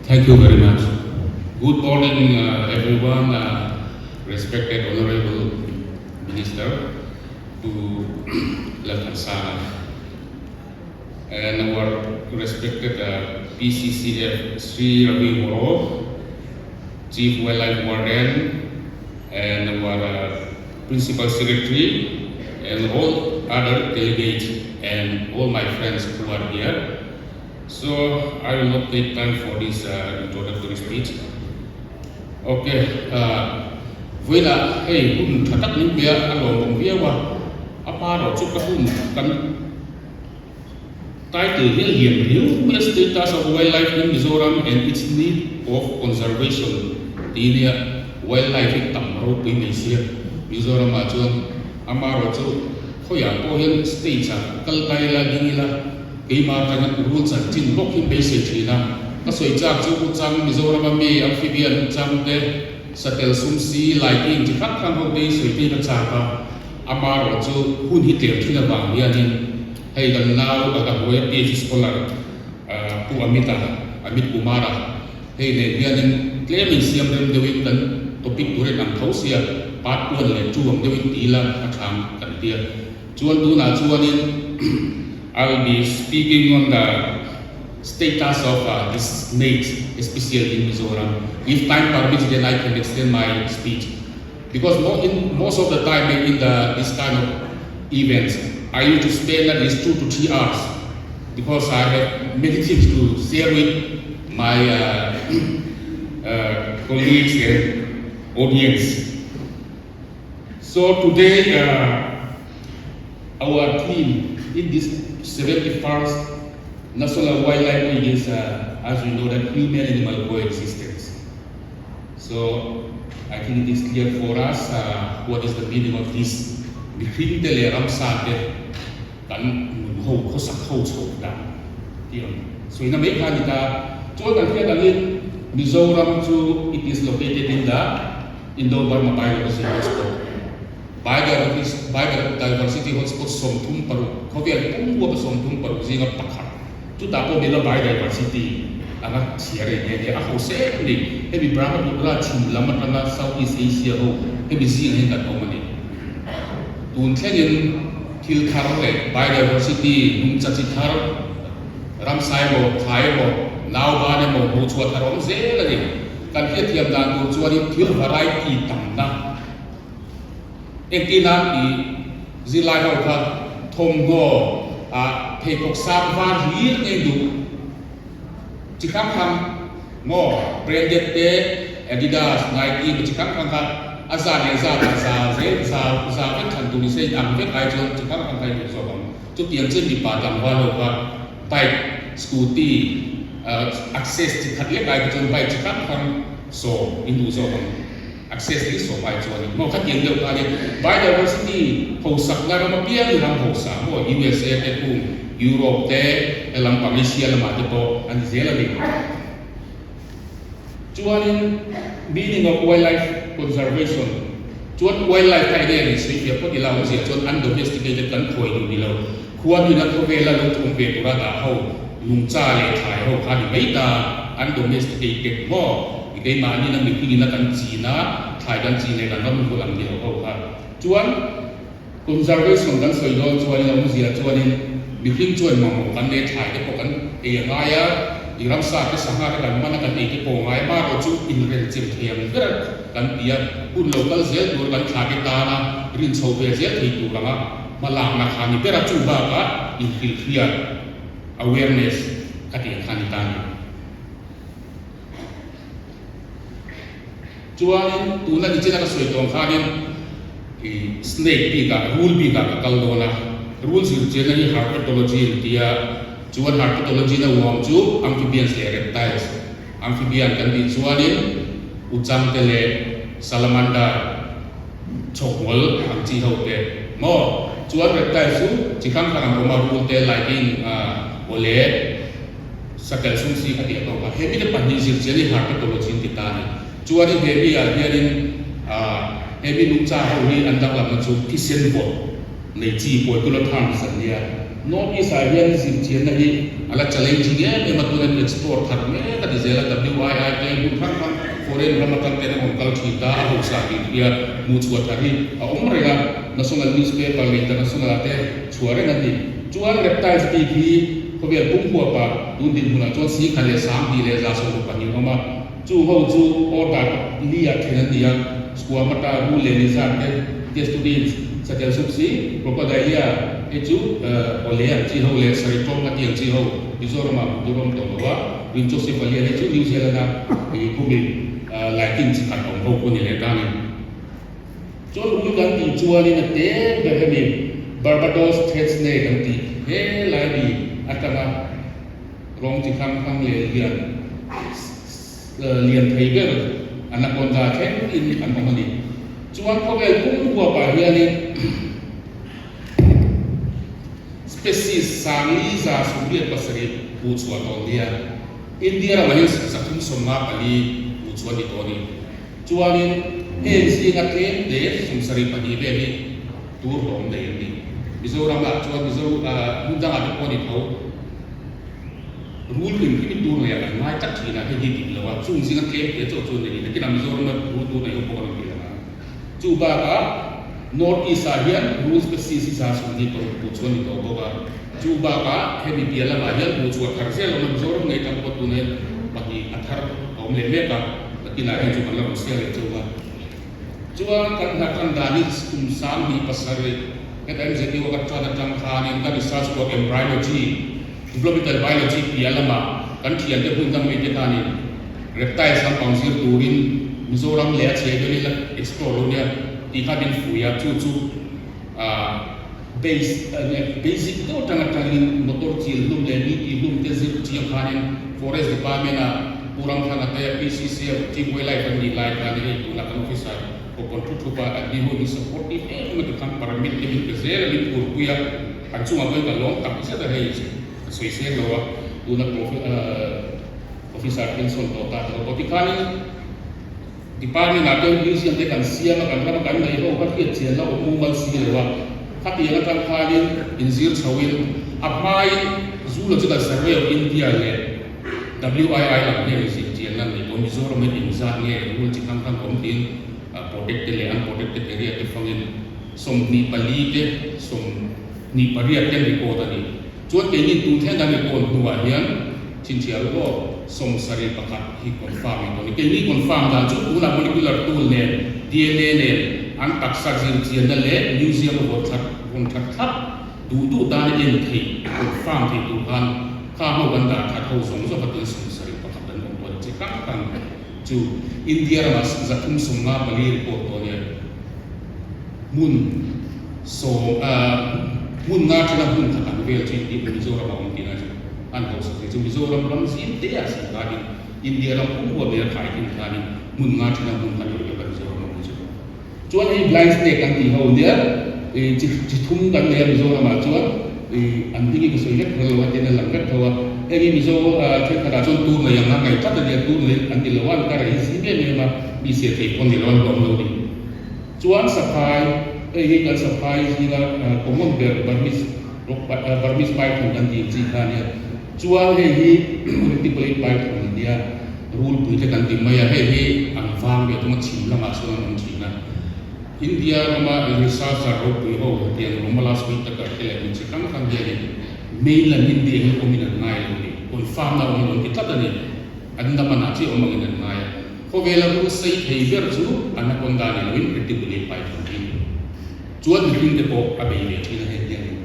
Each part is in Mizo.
Thank you very much. Good morning, everyone, respected Honorable Minister Pu Lalthansanga and our respected PCCF Sri Ravi Horo, Chief Wildlife Warden, and our Principal Secretary, and all other delegates and all my friends who are here. So I will not take time for this introductory speech. Okay, vawiinah hei hun tha tak min pe a, a lawmawm viau a, a pa erawh chu ka hun kan title hi a lian riau mai a, Status of Wildlife in Mizoram and its Need of Conservation tih nia wildlife hi tam ropui mai sia Mizoramah chuan amaherawh chu khawiah pawh hian stage ah kal ta ila ding ila Keimah atangin rul chanchin bawk hi beisei thin a, ka sawi chak chu Uchang, Mizorama mi amphibian Uchang te, Satel Sumsi, Laiking chi hrang hrang ho te hi sawi phei ka chak a, amaherawh chu hun hi tlem thin avang hianin hei kan nau ka hnuaia PhD scholar Pu Amit-a, Amit Kumar-a, hei nen hianin tlem insiam rem deuhin kan topic tur a inang tho sia, part one leh two ang deuhin ti ila a thang kan tia. Chuan tunah chuanin I will be speaking on the status of this snakes especially in Mizoram. If time permits then I can extend my speech because in most of the time in the this kind of events I used to spend at least 2 to 3 hours because I have many things to share with my colleagues and audience. So today our theme in this 71st National Wildlife Week is, as we know, that human-animal coexistence. So I think it is clear for us what is the meaning of this. Mihring te leh ramsa te kan nun ho khawsak ho chho dan tih ang sawina mai kha a ni ta. Chuan kan hriat angin Mizoram chu it is located in the Indo-Burma Biodiversity Hotspot, Biodiversity Hotspot 36, khawvel pum huapa 36 zinga pakhat, chutah pawh mila biodiversity anga chhiar ei nghe nghe a ho sek a ni. Hemi Brahmaputra chhim lam atanga South East Asia ho hemi zingah hian kan awm a ni. Tun thlengin thil thar leh biodiversity nungcha chi thar, ramsa emaw, thlai emaw, nauban emaw hmuhchhuah thar a awm zel a ni. Kan hriatthiam dan tur chuanin thil variety tamna entirna i zirlai ho kha thawmhnaw ah pheikhawk sang var hlir ngei duh chi hrang hrang maw branded te Adidas, Nike emaw chi hrang hrang kha a za leh zat ah za zel za za vek thlan tur ni se in ang vek ai chuan chi hrang hrang kha i duh zawk ang. Chutiang chu mipa tlangval ho kha bike, scooty, access chi khat lek ai kha chuan bike chi hrang hrang sawm in duh zawk ang. Access hi sawm ai chuan in maw khatiang deuh khanin biodiversity hosakna ram apiang hi ram hosa maw USA te kung Europe te helam pang Asia lamah te pawh a ni zel a ni. Chuanin meaning of wildlife conservation chuan wildlife kha enge ni sui fiah phawt ila awmzia chuan undomesticated kan khawi duh ni lo khuanuina khawvela lo awm ve tura dah ho nungcha leh thlai ho kha ni mai ta undomesticated maw i keimahni na mihringin a kan chin a thlai kan chin leh kan ram hul ang ni lo ho kha chuan conservation kan sawi dawn chuanin awmzia chuanin mihring chuan mamawh kan leh thlai te pawh kan ei a ngai a i ramsa te sangha te kan man a kan ei te pawh a ngai amaherawh chu inrenchem thei ang ber kan ti a hun lo kal zel tur kan thla te tana rin chho ve zel thei tur anga hmalakna kha ni ber a chu bakah inhrilhhriat awareness ka tih ang kha ni ta a ni. Chuanin tuna nichina ka sawi tawng khanin i snake bikah rul bikah ka kal dawn a, rul zirchianna hi herpetology an ti a, chuan herpetology na uam chu amphibians leh reptiles, amphibian kan tih chuanin uchang te leh salamander, chhawknghawl ang chi ho te maw, chuan reptiles chu chi hrang hrang an awm a, rul te laiking awle. Satel sum si kha tih a tawk a, he mite pahnih zirchian hi herpetology an ti ta a ni. Chuanin he mi ah hianin ah he mi nungcha ho hi an danglamna chu thisen vawt nei chi poikilotherms an nia. North East ah hian zirchianna hi a la challenging em em a, tuna an explore thar mek a. ti zel a, WII te hmun hrang hrang foreign ram atang ten a rawn kal thin ta, a hausa tih hria hmuh chhuah thar hi a awm reng a, national newspaper leh international ah te chhuah reng an ni. Chuan reptiles bik hi khawvel pum huapah tun dinhmunah chuan singkhat leh 2000 12 a awm a, Chu ho chu order li ah then an ni a, Squamata, rul leh lizard te, testudines, satel sup si, Crocodilia, hei chu awle ang chi ho leh saritawng a ti ang chi ho Mizoram ah hmuh tur a awm tawh lo a, Rhynchocephalia hei chu New Zealand a khumi laiking chi khat awm ho pawh ni leh ta a ni. Chuan rul kan tih chuanin a te ber hemi Barbados thread snake an tih he lai mi atanga Rawng chi hrang hrang leh lian lian thei ber anaconda thleng in an awm a ni. Chuan khawvel pum huapah hianin species 5807 hmuh chhuah tawh nia India ramah hian 354 hmuh chhuah a ni tawh a ni. Chuanin heng zinga tlem te 72 vel hi tur hlawm nei an ni. Mizoramah chuan Mizo hmun dangah te pawh a ni tho. Rul hlim hlimin tur nei ah kan ngai tlat thin a, hei hi dik lo a, chung zinga tlem te chauh chu an ni a ni. Nakinah Mizorama rul tur nei ho pawh an rawn ti lang a. Chu bakah North East ah hian rul species hi 26 hmuh chhuah a ni tawh bawk a. Chu bakah hemi piah lamah hian hmuh chhuah thar zel a awm a, Mizoram ngei tang pawh tunah hian pahnih a thar a awm leh mek a, nakinah hei chu kan la rawn sial leh chauh a. Chuan kan hna tan dan hi kum 27 heta MZU a ka tan atang khanin ka research work embryology, developmental biology piah lamah kan thiante hmun dang mite khanin reptiles lampang zir turin Mizoram leh a chhe vel hi la explore lo nia tih kha min fui a, chu chu base basic deuh atang atangin motor chil hlum leh mi tih hlum te zir chiang khanin forest department ah Pu Ramthanga te PCCF Chief Wildlife an nih lai khan hei tuna kan officer Kawpawn thu thup a an ni ho hi supportive em em a tikhan permit te min pe zel a min phurpui a an chungah pawhin ka lawm tak zet a hei ka sawi seng lo a tuna officer pension tawh ta te ho pawh tikhanin Department ah te museum te kan siam a kan ram a kan nei ho kha hriat chian la awm mumal si lo a khatiang atang khanin inzir chho in a hmain Zoological Survey of India leh WII lam hian inzir chian la nei tawh Mizoram in engzat nge rule chi hrang hrang awm tiin protected leh unprotected area te fangin 24 te 28 te an record a ni. Chuan keini tun thleng kan record hnuah hian chhinchhiah ru aw 71 hi confirm in tawh a ni. Keini confirm dan chu tunah molecular tool nen DNA nen an taksa zir chianna leh museum a vawn that vawn that thlap duh duh tan a en theih confirm theih tur khan kha ho kan dah that ho zawng zawng kha tun 71 an awm tawh a ni. Chi hrang hrang chu India ramah 354 report tawh a nia. Hmun sawm hmun nga thena hmun khat ang vel chu inti Mizoram a awm tihna chu an hausak thei chu Mizoram ram zim te ah si khanin India ram pum huap vel khai thin khanin hmun nga thena hmun khat ang vel kha Mizoram a awm chu. Chuan hei blind snake an tih ho nia chi chi thum kan nei a Mizoram ah chuan an hming hi ka sawi vek phal lo a tin a lang vek tho a heng hi Mizo thenkhat ah chuan tur nei ang a ngaih tlat a nia tur nei an ni lo a an kar a hi zim em em a mi siah thei pawh ni lo an hlawm lo a ni. Chuan saphai, hei hi kan saphai zinga common ber Burmese rock Burmese python kan tih chi kha ania. Chuan hei hi reticulate python a nia, rulpui te kan ti mai a, hei hi an vang ve thung a, chhim lamah chuan an awm thin a. India rama researcher ropui ho hetiang Romulus Whitaker te leh mi chi hrang hrang hianin mainland India hi awmin an ngai lo a ni, confirm na awm lo an ti tlat a ni. An damanah chiah awm angin an ngai a. Khawvela rul sei thei ber chu anaconda ni loin reticulate python hi chuan mihring te pawh a bei ve thin a hei hianin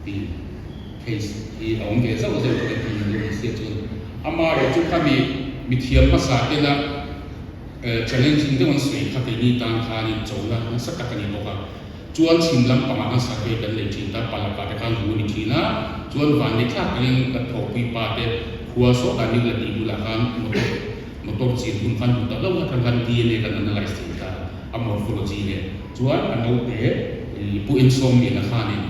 tih case hi a awm ve zauh zauh tawh em tih ni sia chuan amaherawh chu khami mithiam hmasa tena challenging deuh an sawi kha keini tan khanin chona nasa tak a ni bawk a. Chuan chhim lam pangah khan survey kan nei thin ta, Palakah te khan hu a ni thin a, chuan vanni thlak takin ka thawhpui pa te khua sawtah New Delhi bulah khan motor motor chin hun khan hmu ta hlauh atang khan dna kan analyse thin ta a morphology nen chuan a naute pu Ensawmliana khanin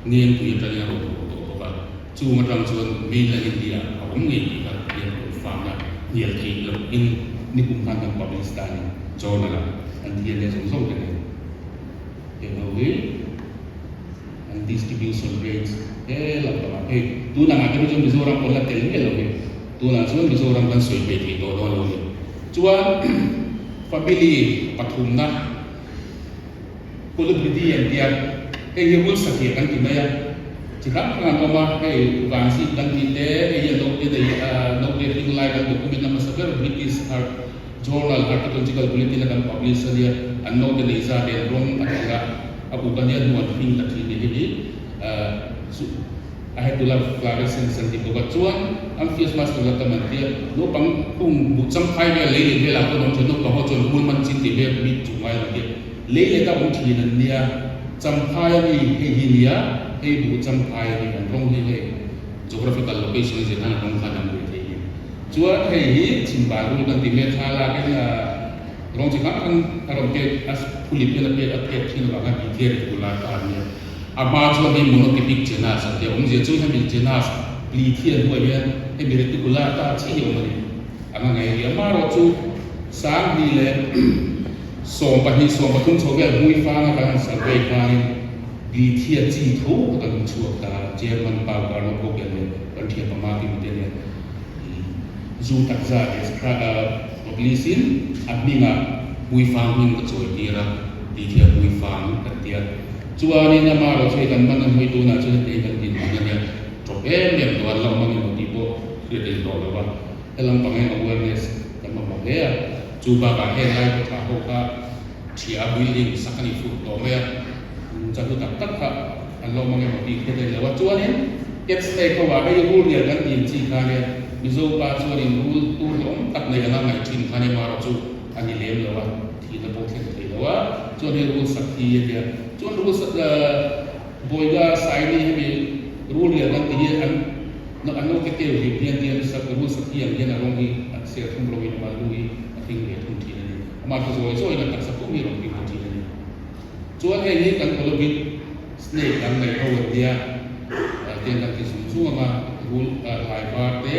Ngengpui atangin a rawn haw tawh bawk a, chung atang chuan mainland India a awm ngei tih kha hian confirm a hnial theih loh in nikum khan kan publish danin journal ah an dna zawng zawng te nen. Heng ho hi an distribution rates he lam pangah hei tun angah te hi chuan Mizoram pawn la tel miah lo hi. Tunah chuan Mizoram kan sawi hmei thei tawh dawn lo ni. Chuan family pathumna Colubridae an tia, hei hi rul satliah kan ti mai a, chi hrang hrang an awm a, hei Vanzip kan tih te, hei hi a note nei note hring lai kan document a hmasa ber British Journal Herpetological Bulletin a kan publish a nia, an note nei zat en rawng a thil a, a uk a nia hnu an hring ta thin ni hei hi chu a hetula fluorescence an ti bawk a, chuan Amphiasma sternatum an tia, naupang kung buh changphai vel lei leh velah pawh an awm thin, naupang ho chuan rul man chin tih vel mit chu ngai lo tia, lei leh ta awm thin an nia, champhai a mi hei hi nia, hei buh champhai a mi an rawng hi hei geographical location a zir khan a rawng khan an buai thei ni. Chuan hei hi chhimbai rul kan ti mai a, thla lakin rawng chi hrang hrang a rawn pek a, phulip hian a pek a pek thin avanga tih thil ri tur lai kha a ni a. A hma chuan hei monotypic genus an ti a, awmzia chu hemi genus Plethia hnuai hian hemi reticulata chiah hi a awm a ni. Ang a ngei a ni. Amaherawhchu 2000 leh 12, 13 chho vel Hmuifanga kan han survey khanin Plethia chi tho kha kan hmu chhuak ta a, Chairman Pau Karlo Phawk leh kan thian panga ti mite nen. Zu takza publish in a hmingah Hmuifang hming ka chawi tir a, tih thiam Hmuifang kan ti a. Chuanin ama erawh chu hei kan man a hmui tunah chuan hei kan din hun a nia, ṭawp em em tawh a, la awm angemaw tih pawh hriat a inhlawh lo va, helam pang hian awareness kan mamawh hle a. Chu bakah heng lai kawtha ho kha ṭhia building sak a ni fur tawh mai a, chahnu tak tak kha an la awm angemaw tih hriat a ni lo a. Chuanin cat snake ho ah hei rul rial kan tih chi kha nia, Mizo pa chuanin rul tur hlawm tak nei anga ngaih thin kha nia marawh chu a ni lem lo a, thihna pawh thleng thei lo a. Chuan hei rul sak hi a nia. Chuan rul sak Bawiga Saini hemi rul rial kan tih hi an an lo ke keu hlim hian tian sak rul sak hi ang hian a rawng hi a serthlum rawngin a awm a, lu hi a hring ve thung thin a ni. Amah chu zawi zawiin a taksa pum hi a rawn hring ta thin a ni. Chuan hei hi kan Colobid snake an nei ho an nia, tiang kan ti zung zung ang a, rul hlai var te,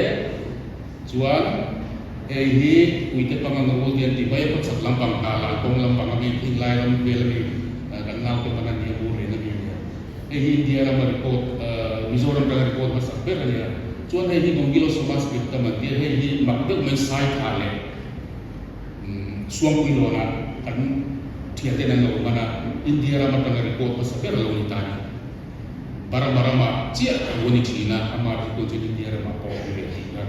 chuan hei hi puite pang ang rul te an ti mai a, khawchhak lampang hna lah kawng lampang a mi thing lai ram vel a mi kan naute pang an nia bur ren a mi a nia. Hei hi India rama record, Mizoram ranga record hmasak ber a nia. Chuan hei hi Gongylosoma scriptum an tia, hei hi mak deuh mai sai thah leh Suangpui lawnah kan thianten an lo man a, India ram atanga report hmasa ber a lo ni ta a ni. Burma ramah chiah thu a ni thin a, ama report chuan India ramah pawh a awm ve tih kha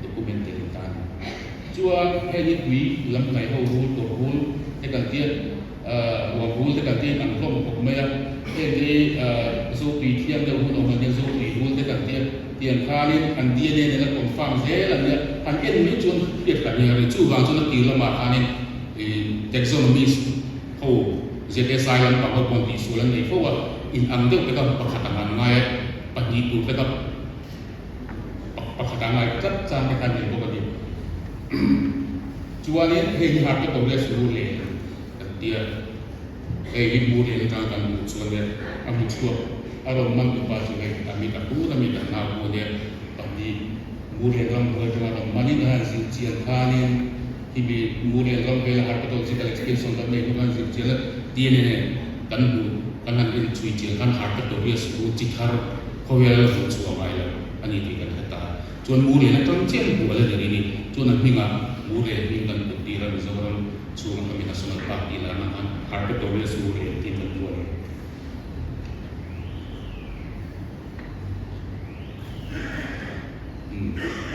document tel in ta a ni. Chuan heng hi tui lam hnai ho rul, tawrh rul te kan tia, ruang rul te kan tia in ang hlawm khawp mai a, heng hi Zotui thiang deuh hun awm an nia, Zotui rul te kan tia. Tiang khanin an DNA nen a confirm zel a nia, han en mai chuan hriat kan nia rih. Chuvang chuan a tir lamah khanin taxonomist ho ZSI lampang ho pawh an tihsual an nei fo a, in ang deuh te kha pakhat ang an ngai a, pahnih tur te kha pakhat ang ngai tlat chang te kha an nei bawk a ni. Chuanin hei hi Harpetobias rule kan tia. Hei hi hmu reng atang kan hmuh chuan e a hmu chhuak a rawn man tupa chu hei a mit a hur a mit a nau hmun e pahnih Murlen ram hnuai atanga rawn manin a han zir chian khanin himi Murlen ram vela herpetological expedition kan nei hnu khan zir chian a DNA nen kan hmuh kan han en chhui chian khan Herpetobias chu chi thar khawvel a la hmuh chhuah ngai lo a ni tih kan hre ta. Chuan Murlen atang chiah hmuh a la ni rih ni. Chuan a hmingah Murlen hming kan put tir a Mizoram Chhunga kami National Park tih lana khan Herpetobias Murlen tih kan buai.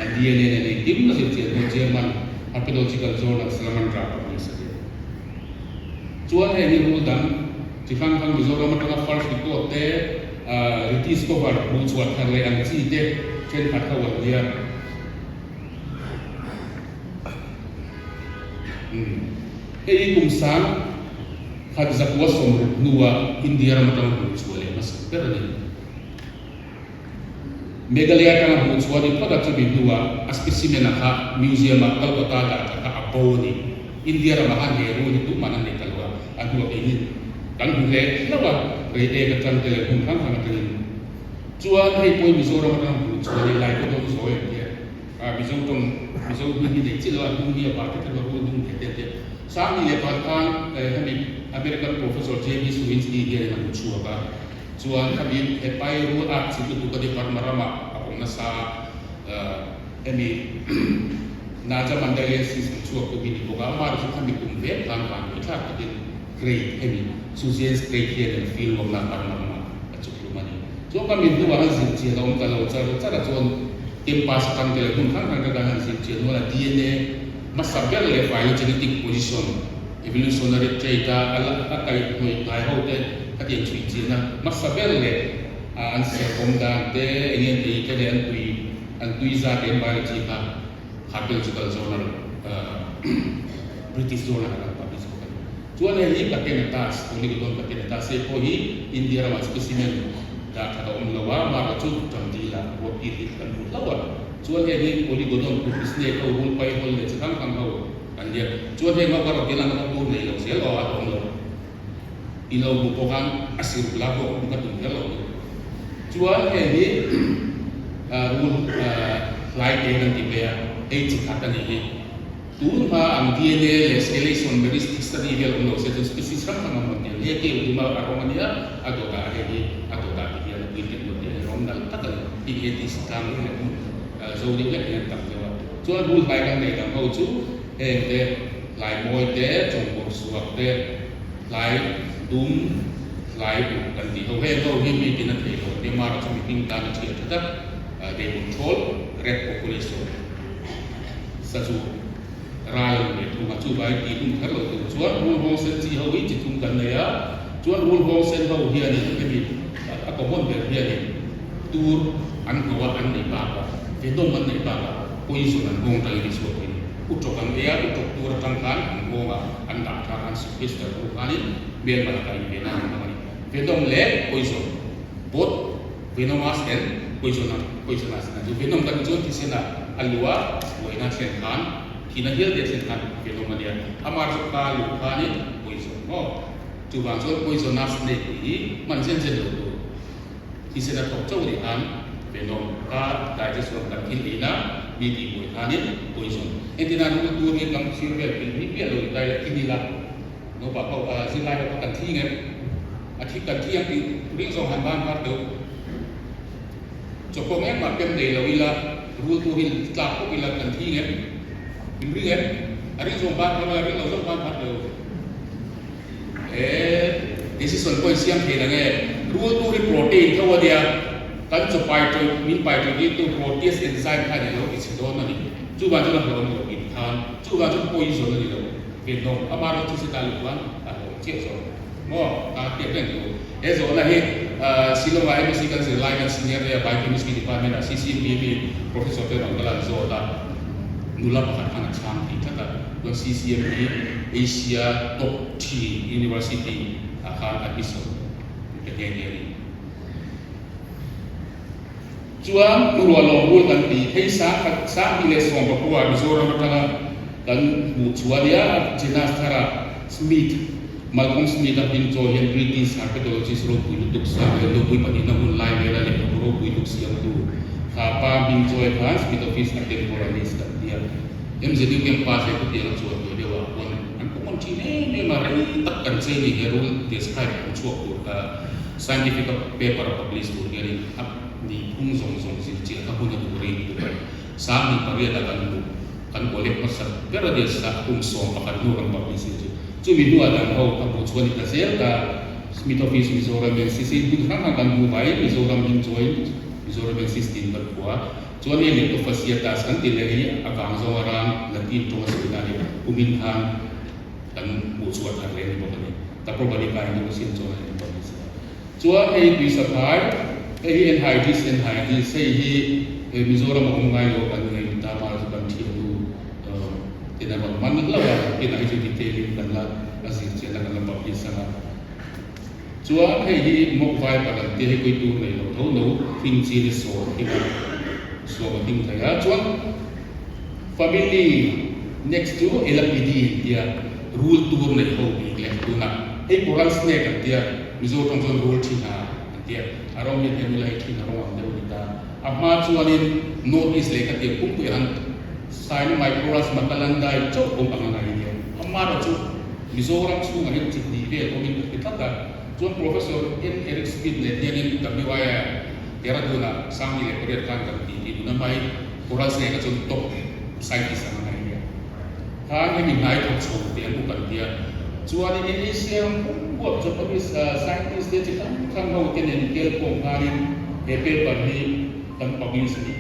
A DNA nen engkim a zirchian hnu German Herpetological Journal Salamandra publish a ni. Chuan hei hi rul dang chi hrang hrang Mizoram atanga first record te, rediscover, hmuhchhuah thar leh ang chi te thenkhat ho an nia. Hei hi kum sang khat zakua 60 hnua India ram atanga hmuh chhuah leh hmasak ber a ni. Meghalaya atanga hmuh chhuah a ni phawt a, chumi hnuah a specimen a kha museum ah Kolkata dah tha kha a bo a ni. India ramah khan he rul hi tumah an nei ta lo a, a hnuah keini kan hmu hle hlauh a, rei ek atang te leh hmun hrang hrang atangin. Chuan hei pawh hi Mizoram atanga hmuh chhuah a ni, Laikawdawng zawi an tia. Mizo tawng, Mizo hming hi nei chiah lo a, hnung hi a vah tlat a, rul hnung thei te an tia. Sangni leh Van khan hemi American Professor JB Suwinski hianin a hmu chhuak a, chuan khami he pai rul art chhit lutuk a ni Burma ramah a awm nasa a. Hemi Naja Mandailensis hmu chhuak tu hi ni bawk a, amah chu khami kum vek khan vanduaithlak takin Great hemi Suzian Strait hian in field work nan Burma ramah a chuk hlum a ni. Chuan ka min hnuah han zir chian a awm ta lo char char a chuan campus atang te leh hmun hrang hrang te khan han zir chian nual a DNA hmasa ber leh phylogenetic position evolutionary trait a a kaihhnawih hnai ho te khatiang chhui chian a hmasa ber leh an serh awm dan te eng nge an ei te leh an tui an tui zat leh an biology kha Archaeological Journal British Journal ah kan publish bawk a ni. Chuan hei hi Catenatas, Oligodon catenatas hei pawh hi India ramah specimen dah that a awm lo a, amaherawh chu Tangdil ah ruahpir hi kan hmu hlauh a. Chuan heng hi Oligodon Kurti snake ho, rul pai hawl leh chi hrang hrang ho an nia. Chuan heng ho ka rawn tilang kha tur nei lo zel aw a awm lo. I lo hmu pawh khan a siruk la pawh hmu ka tum kher lo ni. Chuan heng hi rul hlai te kan ti phei a, hei chi khat a nih hi. Tun hma ang DNA leh scalation meristic study vel awm lo se chuan species hrang hrang a mawn tel. He keu duma a rawng a nia, a dawtah hei hi a dawtah ti hian a pui tek lo tih a ni. Rawng nalh tak a ni. Hei hi ti tlang deuh leh hmun zo deuh hlek hian tam deuh a. Chuan rul hlai kan nei dang ho chu heng te hlai mawi te, chawngkawr suak te, Hlai dum, hlai uk kan tih ho. Heng ho hi mi tin a thei lo a tia, mara chu mihring tan a thiah tha tak. They control rat population. Sazu ral a ni ve thung a, chuvangin tih hun kher lo tur chuan rul hawng sen chi ho hi chi thum kan nei a, chuan rul hawng sen ho hianin hemi a common ber hianin tur an hno a, an nei bakah, venom an nei bakah poison an nghawng tangin i chhuak thei a ni. Utawk an ei a, utawk tur atang khan an nghawng a, an dah tha khan sequester hnu khanin hmelma lakah inven a an hmang a ni. Venom leh poison both venomous and poisonous poisonous an chu venom kan tih chuan thisen ah a lu a buaina thlen khan thihna hial te a thlen khan venom a nia amah chu ka luh khanin poison maw chuvang chuan poisonous snake tih hi hman zen zen lo tur thisen a thawk chauh a nih khan venom ka digestion kan thil eina mi tih buai khanin poison entirna rul tur hi kan thlir vel pilh hi piah lo in daila in ila Naupang ho zirlai ho kha kan thi ngem? A thi kan thi ang tih ring zawng han ban har deuh. Chawkawng engmah pem nei lo ila, rul tu hi tlak pawp ila kan thi ngem? Min ring em? A ring zawng ban har ila, ring lo zawng ban har deuh. E, decision pawh in siam thei la nge? Rul tu hi protein tho a nia, kan chaw pai tawih, min pai tawih tirtu protease enzyme khan ilo ti chhe dawn a ni. Chuvang chuan a hlawm lo in khan, chuvang chuan poison a ni lo. Venom a mar chu chita luh chuan a hlawm chiah zawk maw? A hriat reng tur. He zawhna hi Shillong ah MSc kan zir lai kan senior te a Biochemistry department ah CCMB mi professor te rawn kal a an zawt a, nula pakhat khan a chhang thei tlat a, chuan CCM hi Asia top three university ah khan admission pe nghe nghe a ni. Chuan Rualawm rul kan ti thei sangkhat 2019 Mizoram atanga kan hmuh chhuah nia genus thara Smith, Malcolm Smith a hming chawi hian British herpetologist ropui lutuk sang leh nupui pahnihna hun lai vela lehkhabu ropui tuk siamtu kha pa hming chawi khan Smithophis atemporalis kan ti a. MZU campus leh khutiang a chuan ve deuh ah pawn an common thin em em a, rei tak kan chei ni he rul describe hmu chhuak tur kha scientific a paper a publish tur hianin a nih phung zawng zawng zir chiah kha hun a duh rei lutuk a ni. 2008 ah kan hmuh kan collect hmasa ber a nia sa kum 11 hnu kan publish hi chu. Chumi hnuah dang ho ka hmuh chuan i ta zel ta Smith Office Mizoram NCC hmun hrang hrang kan hmu vaiin Mizoram hming chuain Mizoram NCC tiin kan hmu a. Chuan hei Leptofasciatus kan tih leh hi a vang zawng a rang Latin tawng a sawi na a ni. Kumin khan kan hmuh chhuah thar leh a ni bawk a ni. Taprobadica Indonesian chuan a en bawk a ni. Chuan hei tuisaphai, hei hi Enhydris Enhydris, hei hi Mizoram a awm ngai lo kan ngaih ta mar chu kan thiannu ten a rawn man hlauh a, kinah hi chu detail in kan la a zir chian a kan la publish ang a. Chuan hei hi mock viper an tia hei pawh hi tur nei lo tho no hring chin i sawm hing a, sawm a hing thei a. Chuan family next chu Elapidae an tia rul tur nei ho bik leh tunah hei coral snake an tia. Mizo tawng chuan rul thin a an ti a, a rawng hian henu lai thin a rawng ang deuh a ni ta. A hma chuanin North East leh khatiang pumpuiah han Sinomicrurus maccallandai chauh awm ang a ngai nia. Amaherawh chu Mizoram chhungah hian chi hnih vel awmin ka hre tlat a, chuan Professor N. Eric Smith nen hianin WI-a Dehradun-ah 2008 khan kan tih tih nuna mai. Coral Snake-a chuan top scientist ang a ngaih nia. Khan hemi hnai thawk chho tih an upat nia. Chuanin in Asia ram pum huap Japanese scientist te chi hrang hrang ho te nen kel pawh nghalin he paper hi kan publish a ni.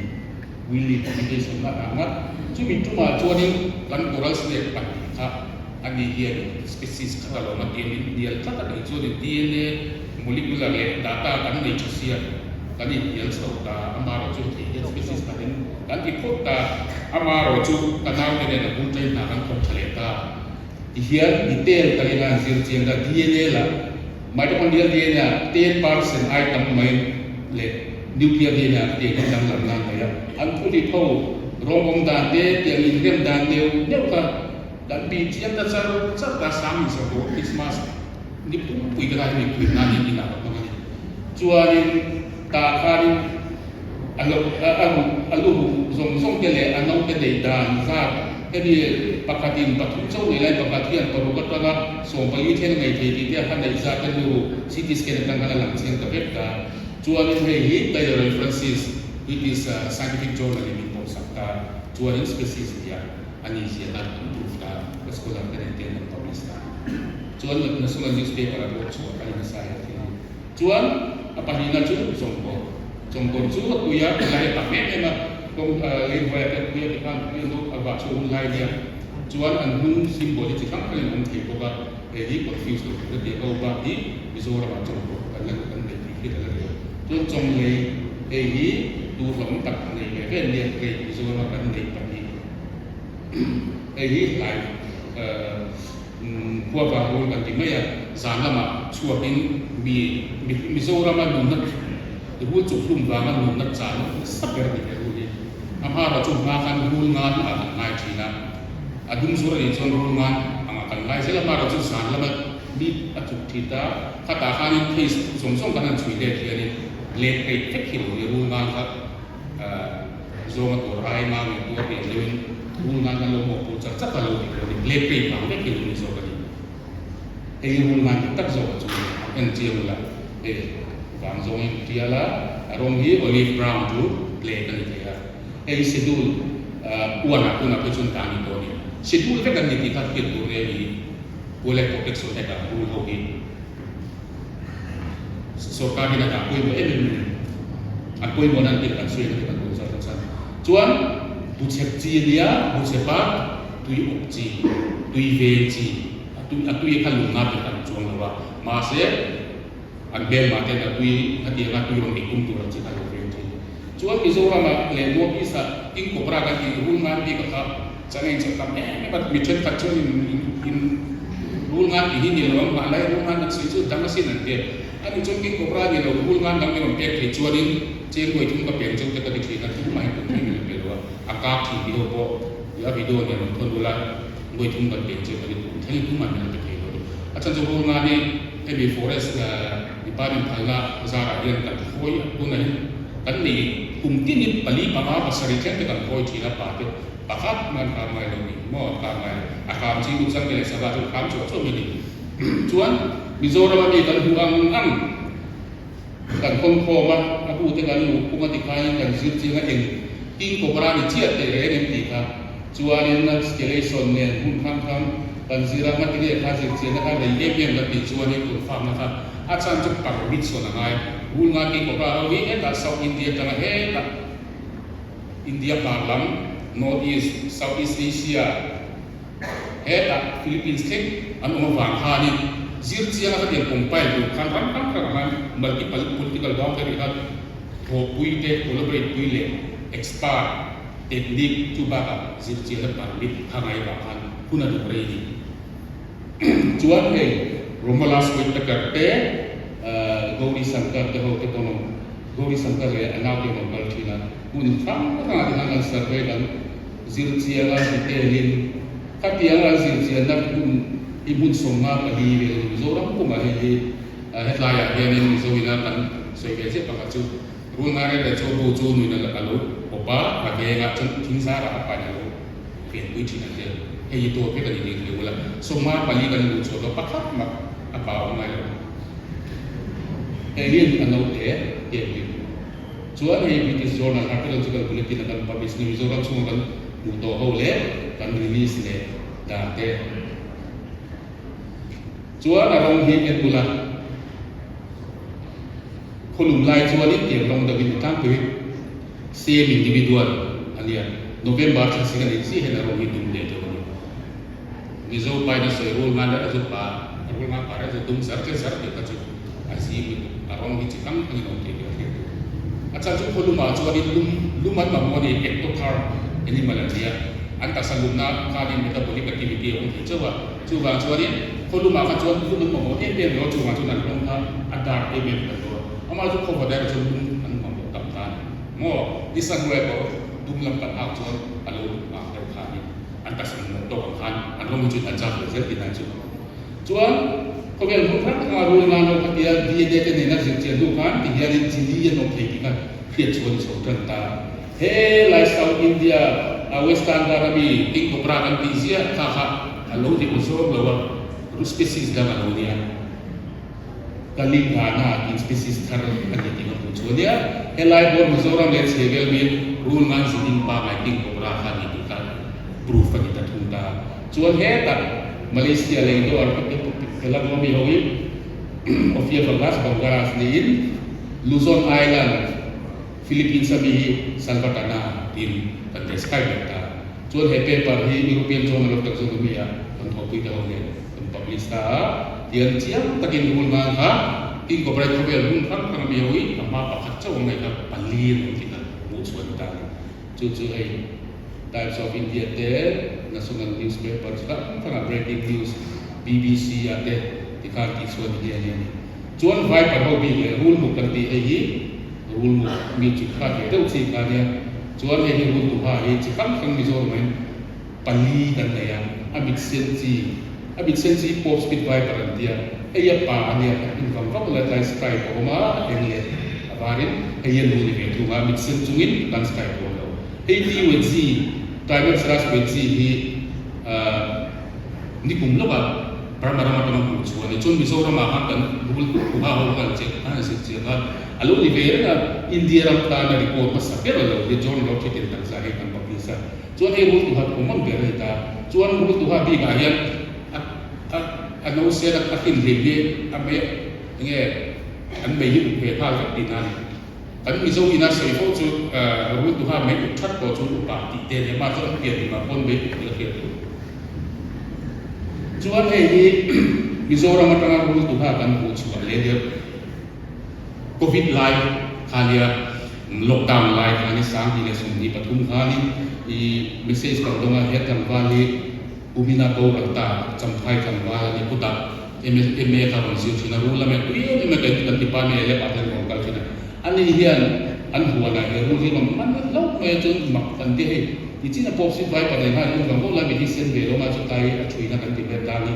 Willy publication a ang a. Chumi tumah chuanin kan coral snake pahnih kha a ni hian species khat a lawm a tih a min hnial tlat a tih chuanin DNA molecular leh data kan nei tha sia kan inhnial chho ta amaherawhchu thei hian species khatin kan ti phawt ta amaherawhchu ka naute nen a bul ṭai hna kan thawk tha leh ta ti hian detail takin a han zir chiang ta DNA lah mitochondrial DNA ah 10% ai tam mai leh nuclear DNA ah tiang hian danglam nan mai a an thu ri tho rawng awm dan te tiang inrem dan neuh neuh kha Kan bih chiang ta char char ta sang in sakawr Christmas ni pumpui te kha hemi pui nan in inah ka hmang a ni. Chuanin tah khanin a lo a ruh a lu ruh zawng zawng te leh a naute neih dan zat hemi pakhatin pathum chauh nei lai pakhat hian paruk atanga 14 thleng nei thei tih te a neih zat te lu ruh CT scan atang khan a lang chiang ta vek ta. Chuanin hei hi Taylor and Francis British scientific journal in min pawhsak ta. Chuanin species nia. A ni zia tan kan proof ta ka scholar te nen ten kan publish ta chuan national newspaper a pawh chhuah a ni nasa he thil hi chuan a pahnihna chu chawngkawr chawngkawr chu a tui a lai a tam em em a kawng lei hnuai ah te a tui a tikhan tui a a vah chhuah hun lai nia chuan an hnung symbol hi chi hrang hrang in a awm thei bawk a hei hi confuse loh tur a ti a ho bak hi Mizoram ah chawngkawr kan la kan nei tih hriat a la ni lo chuan chawnglei hei hi tur hlawm tak nei ve ve nia great Mizoram a kan neih pahnih. Hei hi hlai khua vang rul kan ti mai a, zan lamah chhuakin mi Mizorama nunna rul chukhlum vanga nunna chan nasa ber a ni he rul hi. A hmara chu hma khan rul ngan ah kan ngai thin a, a dum zur a nih chuan rul ngan angah kan ngai zel a, hmara chu zan lama mi a chuk thin ta, khatah khanin case zawng zawng kan han chhui let hianin let rate vek hi lo ni rul ngan kha. Zawnga tur ai ngang in tuar rian deuhin rul ngan kan lo mawhpur chak chak a lo ti tur a ni. Black tape ang vek hi lo ni zawk a ni. Hei hi rul ngan dik tak zawk a chu a ni. En chiang ula hei vang zawngin tial a, a rawng hi olive brown to black a ni thei a. Hei hi schedule uanah tunah phei chuan dah a ni tawh a ni. Schedule vek an ni tih kha hriat tur nia i Wildlife Protection Act ah rul ho hi. Sorkar hian a dah pawimawh em em a ni. An pawimawhna an tih kan sawi ang kan duh zat a chan. Chuan buchep chi a nia, buchepa tui awk chi, tui veng chi, a tui a tui kha lung nga ber an chuang lo a, mahse an hmelmah ten a tui hetianga tui rawn ei tum tur ang chi kha a lo veng thin. Chuan Mizoramah leh North East-ah King Cobra kan tih rul ngan bik a kha chang a inchawh tam em em a, mi thenkhat chuan in in in rul ngan tih hi ni lo ang, hmanlai rul ngan an sawi chu dang asin an ti a, ani chuan King Cobra ni lo rul ngan dang min rawn pek thei chuanin cheng nuai thum ka peng cheu te ka ti thin a, tumah in tum thei min rawn pe lo a, a kap thin tih ho pawh a video nen rawn thawn ula nuai thum kan peng cheu ka ti tum thleng in tumah min rawn pe thei lo a ni. A chhan chu rul ngan hi hemi forest Department phalna zarah hian kan hawi a, tunah hian kan nei kum tinin pali panga pasarih thleng te kan hawi thin a, pa te pakhat hman kha ngai lo ni maw an kang ngai lo, a kham chi duh chang te leh sava chu kham chuah chuah mai a ni. Chuan Mizoram a mi kan hmuh ang ang kan hawn khawm a, a bu te kan luh phung a tikhain kan zir chiang a eng King Cobra ni chiah teh reng em tih kha chuanin Skeleison nen hmun hrang hrang kan zir a, ngatinge kha zir chianna kha rei em em kan tih chuanin confirm na kha A chhan chu permit sawn a ngai. Rul ngai King Cobra ho hi hetah South India atanga hetah India hmar lam, North East, South East Asia, hetah Philippines thleng an awm avang khanin zir chianga khatiang compile tur khan ram hrang hrang ah khan multiple political boundary kha thawhpui te, collaborate pui leh expert technique chu bakah zir chianna permit kha ngai avang khan hun a duh rei ni. Chuan hei Romulus Whitaker te, Gauri Shankar te ho te pawn awm, Gauri Shankar leh a naute an rawn kal thin a, hmun hrang hrangah te khan an survey kan zir chiang a, detail in khatiang an zir chianna hmun hi hmun 54 vel a ni Mizoram pumah hei hi hetlaiah hianin Mizo ina kan sawi ve chiah pakhat chu Rulngai leh chu bu chu nuin a lo awp a, a vengah chuan thing zarah a pain a lo Pianpui thin an tel. Hei hi dawt vek a ni tih hria ula, 54 kan luh chhuah dawn pakhat mah a pa awm ngai lo. Hei hian a naute pianpui. Chuan hei British Journal Archaeological Bulletin a kan publish na Mizoram chhunga kan hmuh tawh ho leh kan release leh dan te. Chuan a rawng hi en ula, khawlum lai chuanin tiang rawng deuhin ni tlangpui same individual a nia. November thla sing a nih chiah hian a rawng hi dum leh deuh a ni. Mizo pain a sawi rul ngan reng a zu pa, rul ngan pa reng chu dum zar che zar tih kha chu a zim lutuk, a rawng hi chi hrang hrangin a awm thei tih a hriat tur. A chhan chu khawlumah chuanin lum lum an mamawh a ni, ectotherm animal an nia, an taksa lumna khanin metabolic activity a awm thei chauh a, chuvang chuanin khawlumah kha chuan lum an mamawh em em lo a, chuvang chuan an rawng kha a dark em em ta lo a, amah chu khawva dairah chuan lum an mamawh tam ta a ni maw, ni sun hnuai pawh dum lam kan hak chuan a lo ang deuh kha a ni. An taksa mamawh tawk ang khan an rawng hi chu an chak ve zel tih dan chu. Chuan khawvel hmun hrang hranga rul ngan ho kha tia DNA te nena zir chian hnu khan ti hianin chili an awm thei tih kha hriat chhuan chho tan ta. He lai South India a Western Ghat ami King Cobra kan tih ziah kha kha a lo ni awzawm lo a, ru species dang a lo nia. Kalingana tih species thar a ni tih ka hmuh chu a nia. Helai pawh Mizoram leh chhevel mi rul ngan ziding pangai King Cobra kha a ni tih kha proof a ni ta thung ta. Chuan hetah Malaysia leh Indo Archipelago mi ho hi Ophiophagus bungarus niin Luzon Island, Philippines a mi hi Salvatana tiin kan describe leh ta. Chuan he paper hi European Journal of Taxonomy ah kan thawhpui te ho nen kan publish ta a, tian chiang takin rul ngan kha King Cobra khawvel hmun hrang hrang a mi ho hi a hma pakhat chauh ang ngaih kha pali an awm tih kha hmuh chhuah ni ta a ni. Chu chu hei Times of India te, National Newspaper chi hrang hrang ah breaking news BBC ah te tikhan tih chhuah ni nghe nghe a ni. Chuan Viper ho bik leh rulmuk kan tih hei hi rulmuk mi chu khat ve deuh chi kha nia. Chuan hei hi rul tuha hi chi hrang hrang Mizoram ah hian pali kan nei a, a mit sen chi, a mit sen chi pawp spit viper an tia, hei a pa a nia a hmin vang vang la tlai stripe a awm a, a eng leh a varin hei hi a nu ni ve thung a, mit sen chungin kan stripe a awm lo. Hei T Wedzi, Trimeresurus wedzi hi ahh nikum lawkah Burma ram atanga hmuh chu a ni. Chuan Mizoram ah khan kan rul tuha ho khan che khan an zir chiang a, a lo ni ve reng a, India ram tana report hmasa ber a lo hi John Locke ten takza hi kan publish a. Chuan hei rul tuha common ber a ni ta. Chuan rul tuha bikah hian a a a no sen a a hrin hlim hi a mei enge an mei hi uk ve nghal vek tihna a ni. Kan Mizo ina sawi fo chu rul tuha mei uk that pawh chu upa tih te a ni a, mah chu an pian hlimah pawn mei uk tih a hriat tur. Chuan hei hi Mizoram atanga rul tuha kan hmuh chhuah leh deuh Covid lai kha nia lockdown lai kha ni 2023 khanin i message kan dawng a, he tlangval hi kumina boral ta Champhai tlangval a ni kutah MA kha rawn zir thin a, rul lama tui em em a kan kan department leh lepah hian rawn kal thin a, ani hian an huanah he rul hi rawn man hlauh mai a chuan mak kan ti hei. Nichin a pawp si vai pahnih khan an vang vang lai mi hi sen ve lo a chutlai a thuina kan ti vel tlang hi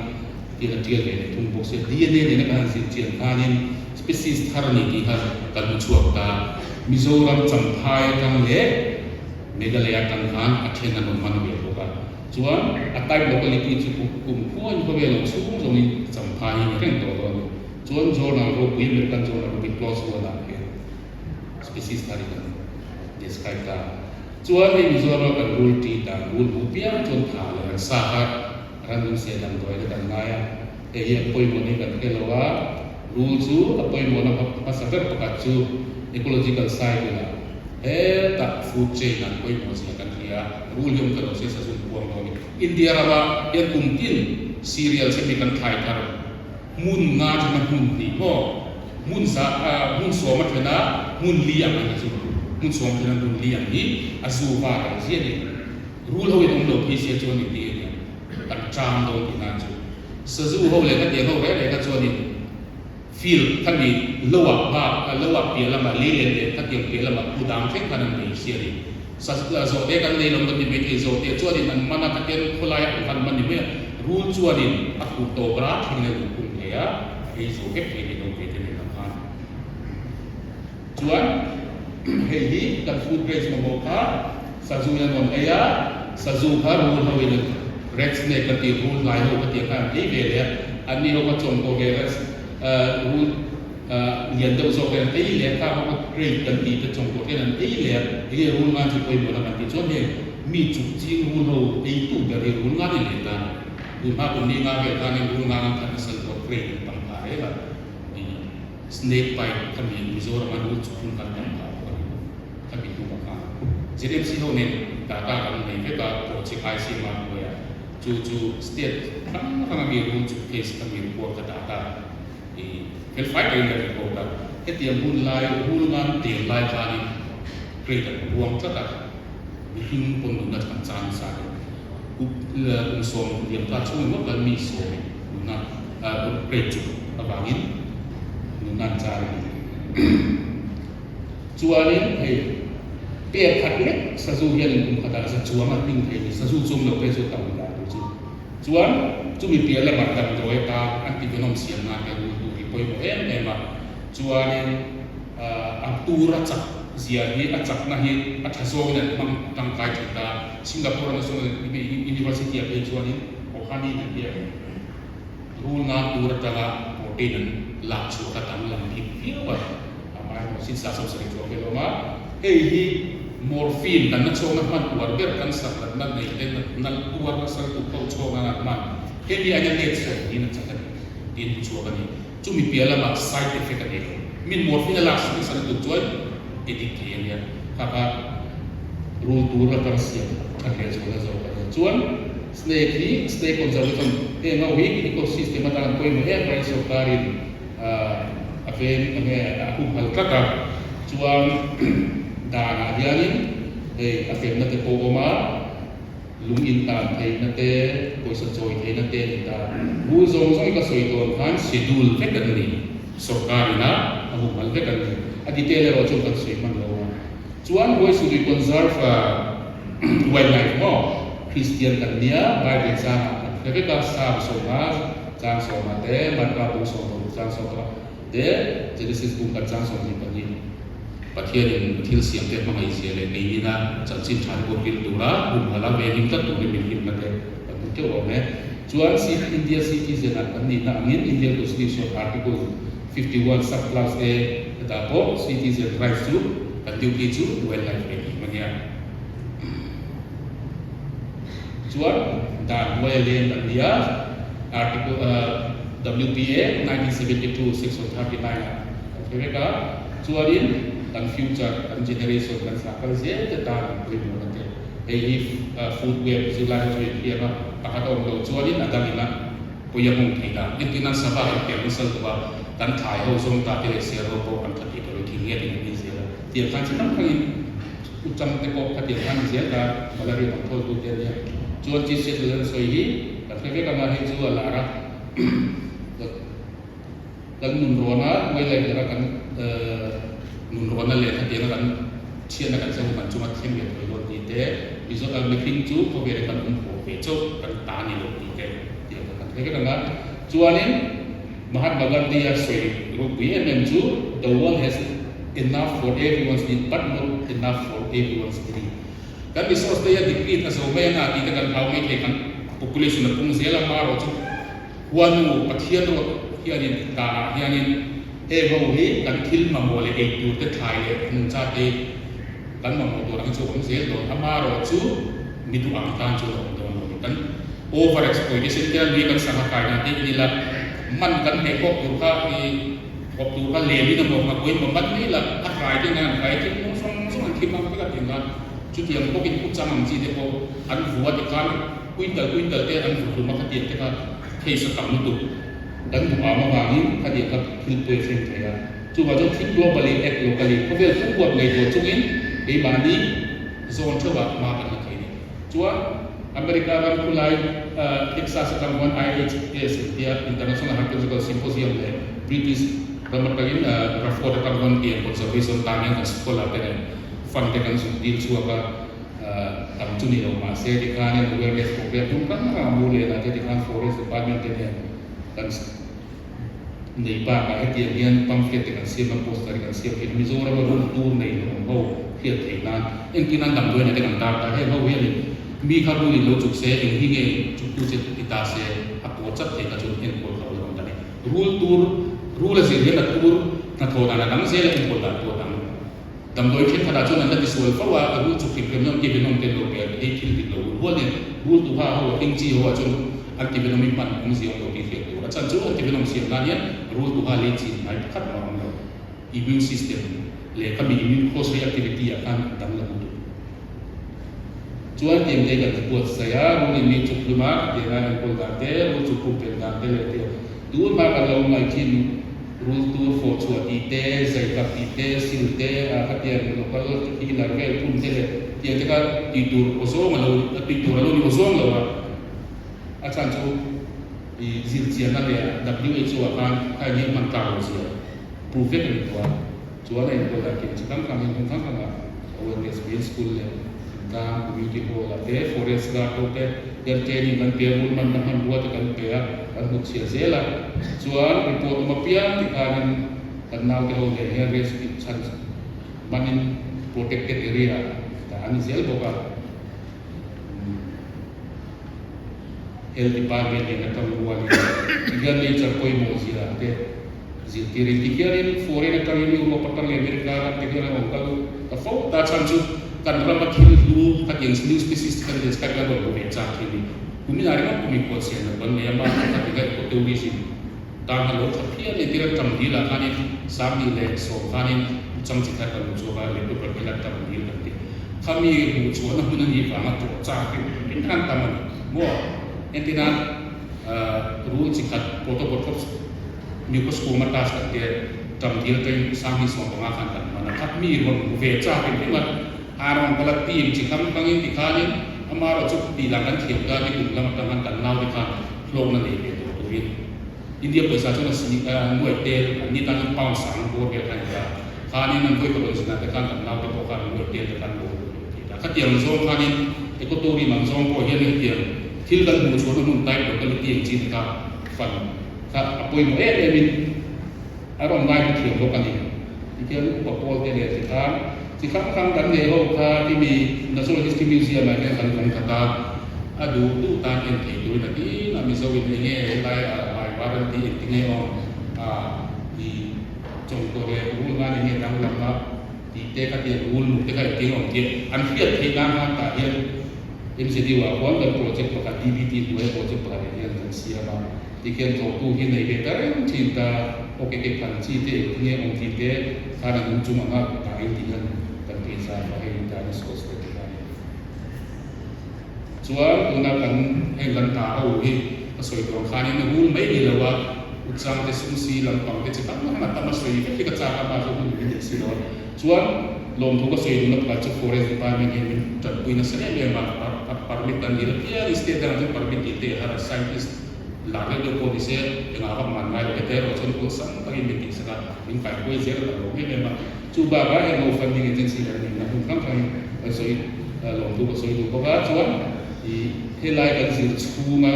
tian a tial ve leh thung bawk sia. DNA nena kan han zir chian khanin species thar a ni tih kha kan hmu chhuak ta. Mizoram Champhai atang leh Meghalaya atang khan a then an rawn man ve bawk a. Chuan a type locality chu kum khuain khawvel awm chhung zawngin Champhai hi ni reng tawh dawn a ni. Chuan journal ropui American journal ropui PLOS one ah hian species thar hi kan describe ta. Chuan hei Mizoram a kan rul ṭi dan rul hmuh piang chuan tha leh ran sa kha rannung se damdawi te kan ngai a, hei hi a pawimawh hi kan hre lo a, rul chu a pawimawhna hmasa ber pakhat chu ecological cycle ah hetah food chain ah pawimawh zia kan hria a, rul hi awm ta lo se sazum kuang dawn i. India rama hian kum tin cereals hemi kan thlai thar hmun nga thena hmun hnih maw? Hmun za hmun sawm a then a, hmun li ang a ni chu. Hmun sawm a then a, hmun li ang hi a zu var ang zia ni. Rul ho in awm lo phei sia chuan in ti a nia, kan tang dawn tih nan chu. Sazu ho leh khatiang ho reng reng kha chuan in field khami lo ah bak lo ah piah lamah lei len leh khatiang piah lamah pu dang thleng khan an nei sia ni. Sa zawhte kan nei lo kan ti mai thei, zawhte chuan in an man a, khatiang khawlai ah khan man ni mai a, rul chuan in a khuh tawp rat thleng in a luh khum thei a. Ei zo vek thei ni lo ve te nen ang khan. Chuan hei hi kan food grains mamawh kha sazu in a nuam ei a, sazu kha rul ho in red snake kan tih rul hlai ho ka tih ang khan an ei ve leh a, an ni ho kha chawngkaw ve rul. Lian deuh zawk hian an ei leh a, khang ho kha crate kan tih te chawngkawt hian an ei leh a, enge rul ngan chu pawimawh na kan tih chuan heng mi chuk ching rul ho eitu ber hi rul ngan i leh ta a ni. Tun hma kum ni nga vel khanin rul ngan an khat nasa lutuk a, crate an tam phah reng a, ih snake bite khami Mizoram a rul chuk hun kha an tam phah bawk a ni khami hnuah khan. ZMC ho nen data kan nei vek a, project ICMR hnuaiah chu chu state hrang hrang a mi rul chuk case khami report kha data I felfai takin kan report a, hetiang hun lai rul ngan tel lai khanin crate an buang tlat a, mihring pawn nunna than chan nasa a ni. Kum 10 liam ta chhung ringawt khan mi sawmin nunna crate chu avangin nunna an char a ni. Chuanin hei pek khat lek sazu hianin kum khatah za chuang a hming thei a ni, sazu chum lo phei chu tam dan tur chu. Chuan chumi piah lamah damdawi atan antivenom siam nan te rul tur hi pawimawh em em a, chuanin a tur a chak zia hi a chakna hi a tha zawngin an hmang tangkai thin ta. Singapore National University ah phei chuanin Ohani an tia rul ngan tur atanga protein an lak chhuah kha danglam bik viau a, amaherawhchu sinsa 70 chuang vel a awm a, hei hi Morphine kan na chhawkna hman uar ber cancer natna nei te natna tuar nasa lutuk ho chhawkna nan hman hemi aina let sawi niin a chak a ni tiin hmu chhuak a ni. Chumi piah lamah side effect a nei lo. Min morphine a lak nasa lutuk chuan addict thei a nia. Kha kha rul tur atang siam a hleh zual a zawk a nia. Chuan snake hi snake conservation heng ho hi ecosystem atan an pawimawh em mai sorkarin a veng enge a humhal tlat a. Chuan danah hianin hei a felna te pawh a awm a, lung intan theihna te, pawisa chawi theihna te a ni ta. Rul zawng zawng hi ka sawi dawn khan schedule vek an ni, sorkar ina a humhal vek an ni. A detail erawh chuan kan sawi hman lo a. Chuan Huaisuri Conserve Wildlife maw Kristian kan nia, Bible changah kan hre vek a, Psalm 50 chang 10 te, Marka bu 16 chang 10 Te, Genesis bung khat chang 22, Pathianin thil siamte hmangaihzia leh neinina chanchin tha te pawh hrilh tura humhalh a venghim tlat turin min hlimna te kan hmu teuh awm e. Chuan India citizen ah kan nihna angin Indian Constitution Article 51 sub clause A hetah pawh citizen rights chu kan duty chu wildlife venghim a nia. Chuan dan hnuaia leng kan ni a, Article WPA 1972 section 39 ah kan hre vek a, chuanin kan future, kan generation, kan thlah kal zel te tan an pawimawh na te. Hei hi food web zirlai ho chu inhliam a, pakhat a awm lo chuanin a dang ina pawi a hmung thei dan. Entirnan sava kan pian nasa lutuk a, kan thlai ho zawng ta te leh ser ho pawh kan tha thei tawh lo, thing nge tin an ni zel a, tiang khan chi hrang hrangin U Chang te pawh khatiang khan zel ta malaria control tu te ania. Chuan Chief Secretary an sawi hi ka hre vek anga hei chu a lar a kan nunrawn a wildlife laka kan nunrawn a leh khatiang a kan chhiatna kan thlen kan chunga thleng leh thei dawn tih te Mizo mihring chu khawvel kan awm haw ve chauh kan ta ni lo tih te tiang kha kan hre vek anga chuanin Mahatma Gandhi a sawi ropui em em chu the world has Enough for everyone's need but not enough for everyone's greed. Kan resource te hi a deplete a zo mai anga tih te kan hlau mai thei kan population a pung zel a marawh chu Huanu Pathian rawt hianin danah hianin heng ho hi kan thil mamawh leh ei tur te thlai leh nungcha te kan mamawh tur ang hi chu a awm zel dawn a marawh chu mi duh ang tan chuan a awm dawn lo ni. Kan over exploitation te a lui kan sangha kai dan te in ila man kan hneh khawp tur kha i Kawp tur kha lem in a mawk ngak pawhin mawmat mai la, a hrai te hian an hrai a, thil mawng zawng zawng an thim ang vek a ti ang a, chutiang bawkin u chang ang chi te pawh an vua te khan quintal quintal te an vu hlum a khatiang te kha case a tam lutuk kan duh am avangin khatiang kha thil pawi a thleng thei a, chuvang chuan think globally act locally khawvel pum huap ngaihtuah chungin keimahni zawn theuhah hma kan la thei a ni. Chuan America ram khulai Texas atang khuan IHS tia International Herpetological Symposium leh British ram atangin Rufford atang khuan tiang conservation tan hian kan scholar te nen fund te kan zuk dil chhuak a, tam chu ni lo mahse tikhanin awareness program hmun hrang hrang a mu leh lah te tikhan Forest Department te nen kan Nei bakah hetiang hian pamphlet te kan siam a, poster te kan siam thin a, Mizorama rul tur nei lo awm ho hriat theih nan engtin an damdawiin te kan tar ta, heng ho hianin mi kha rulin lo chuk se, eng hi nge chuktu che ti ta se a paw chat thei kha chu enkawl kha awlawm ta ni. Rul tur, rul a zir hian a tur. hnathawh dan a dang zel a, enkawl dan pawh a dang. Damdawi thenkhatah chuan an la tisual fo a, rul chuk hrim hrim an tivenom te an lo pe a, hei thil dik lo hun hual nen rul tuha ho a hling chi ho ah chuan an tivenom hi hman awmzia awm lo tih hriat tur. A chhan chu an tivenom siam nan hian rul tuha lei chin hnai pakhat mah a awm lo. Immune system leh khami immune cross reactivity ah khan a danglam lutuk. Chuan tiang te kan buatsaih a, rul in mi chuk hlum a, tiang a enkawl dan te, rul chuk pumpelh dan te leh tiang tun hma kan lo ngaihchin rul tur fawh chhuah tih te, zai kap tih te, sil te, a khatiang local healer vel phun te leh tiang te kha tih tur aw zawng a lo tih tur a lo ni aw zawng lo a, a chhan chu i zirchianna leh WHO ah khan kha eng nge hman tlak lo zia prove vek a ni tawh a. Chuan a enkawl dan kim chi hrang hrang in hmun hrang hrang ah awareness bill school leh thingtlang community hall ah te forest guard ho te hian training kan pe a, rul manna hmanrua te kan pe a, kan hnut chhiah zel a. Chuan report awm apiang ti khanin kan naute ho nen hian rescue chhan manin protected area ah dah a ni zel bawk a. Health department nen a tang rualin tihian nature pawimawh zia te zirtirin tihianin foreign atangin Europe atang leh America ram te hian an rawn kal ta fo ta chhan chu kan rama thil hlu khatiang new species te kan describe kan rawn hmu ve chak thin ni kumin ah ringawt kum inkual siam loh kan nei a mah kha ti ngaih tourism tan a lo tha phian a entir a tam dil ah khanin sanghnih leh sawm khanin chang chi thar kan hmu chhuak a electrical bill a tam dil kan ti khami hmuh chhuahna hmun a nih vanga tlawh chak hi engtin khan tam a ni maw entir a rul chi khat protobothops mucosquamatus kan tia tam dil atangin sanghnih 15 khan kan hman a khat mi rawn hmu ve chak in ringawt a rawn kal a team chi hrang hrangin tikhanin amaherawhchu tih lang kan thiam ta ni kum lam atang khan kan naute khan hlawkna nei ve tawh turin India pawisa chuan a si a nuai tel an ni tan chuan pound sang bawr vel kha a ni ta. Khanin an vawi ka rawn zinah te khan kan naute pawh khan nuai tel te khan lo ti ta. Khatiang zawng khanin ecotourium ang zawng pawh hian hetiang thil kan hmuh chhuahna hmun type locality ang chi te kha fan kha a pawimawh em em in a rawn ngai hmu thiam bawk a ni. Tikhian upa pawl te leh chi khan chi hrang hrang kan nei ho kha timi Natural History Museum ah hian kan vawng khat a, a duh duh tan en thei turin a tin a, Mizo in enge helai ah vai var an tih engtinge awm a i chawngkaw leh rul ngan enge danglam a tih te kha tiang rul muk te kha engtinge awm tih an hriat theih nan khan tah hian MZU ah khuan kan project pakhat DBT hnuaia project pakhat ah hian kan siam a. Tikhian tlawhtu hi nei ve ta reng thin ta, ok ke phan chi te engtinge awm tih te khan a nung chung anga dah in tih hian kan tui zar va hei dinosaurs te ti khan chuan tuna kan heng kan hna ho hi ka sawi tur ang khanin rul mai ni lo a uchang te sumsi lampang te chi tam hrang a tam a sawi vek hi ka chak a mahse hun min nei si lo a chuan lawmthu ka sawi duhna pakhat chu forest department hian min tanpui nasa em em a permit an dil apiang state dangah chuan permit tih te har a scientist Lar deuh deuh pawh ni se, engah vak man ngai lo hete erawh chuan awlsam takin min tihsak a, min kaihruai zel a tam lo em em a. Chu bakah heng ho funding agency kan nihna hmun hrang hrangin kan sawi lawmthu ka sawi duh bawk a, chuan ih helai kan zir chhunga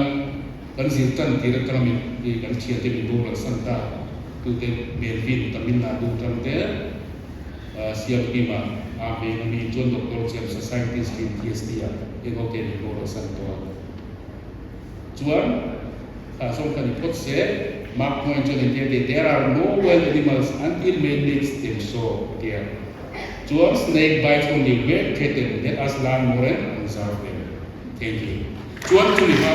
kan zir tan tir atanga min ih kan thiante min boral san ta tute Melvin Tamil Nadu atang te Siamkima a veng ami chuan Doctor James a scientist in TST ah heng ho te min boral san tawh a. Chuan kha zawng kha ni phawt se, Mark Twain chuan engtia ti, There are no wild animals until man makes them so, a ti a. Chuan snake bites only when threatened, let us learn more and conserve them. Thank you. Chuan chumi hma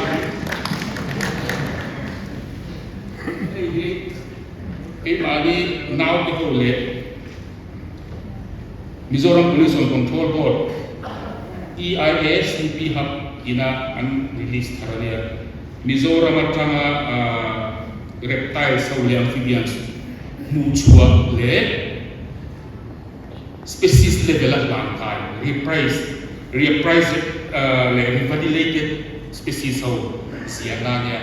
hei hi keimahni naute ho leh Mizoram Pollution Control Board, EIA CP Hub ina an release thar a nia. Mizoram atanga reptiles ho leh amphibians hmuhchhuah leh species level a hlangkai, reprise, reappraised leh revalidated species ho ziahna a nia.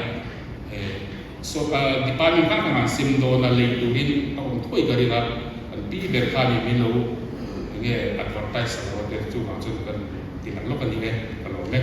So ka department hrang hrangah sem dawn a lei turin a awm thuai ka ring a, kan pi ber khan in min lo enge advertise a lo a ber chuvang chuan kan ti lang lawk a ni e, ka lawm e.